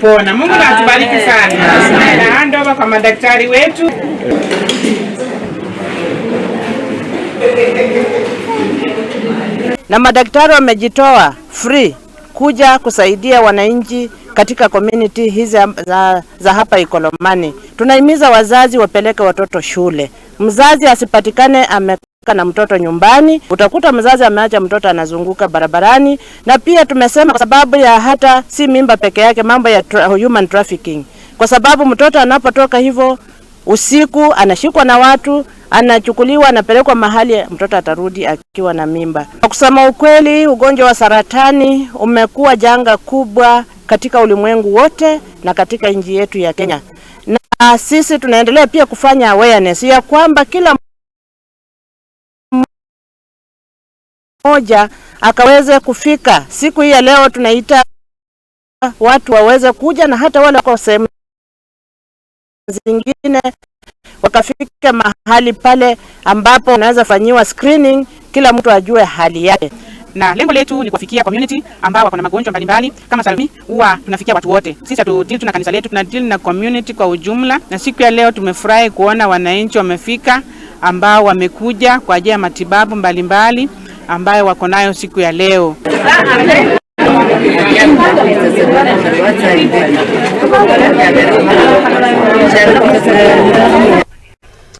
Pona. Mungu na atubariki sana. Na handover kwa madaktari wetu. Na madaktari wamejitoa free kuja kusaidia wananchi katika community hizi za hapa Ikolomani. Tunahimiza wazazi wapeleke watoto shule. Mzazi asipatikane amekaa na mtoto nyumbani, utakuta mzazi ameacha mtoto anazunguka barabarani. Na pia tumesema kwa sababu ya hata si mimba peke yake, mambo ya human trafficking, kwa sababu mtoto anapotoka hivyo usiku anashikwa na watu, anachukuliwa, anapelekwa mahali, mtoto atarudi akiwa na mimba. Kwa kusema ukweli, ugonjwa wa saratani umekuwa janga kubwa katika ulimwengu wote na katika nchi yetu ya Kenya, na sisi tunaendelea pia kufanya awareness ya kwamba kila mmoja akaweze kufika. Siku hii ya leo tunaita watu waweze kuja na hata wale wako sehemu zingine wakafika mahali pale ambapo wanaweza fanyiwa screening, kila mtu ajue hali yake. Na lengo letu ni kuwafikia community ambao wako na magonjwa mbalimbali kama saratani. Huwa tunafikia watu wote. Sisi hatu deal tu na kanisa letu, tuna deal na community kwa ujumla. Na siku ya leo tumefurahi kuona wananchi wamefika ambao wamekuja kwa ajili ya matibabu mbalimbali ambayo wako nayo siku ya leo.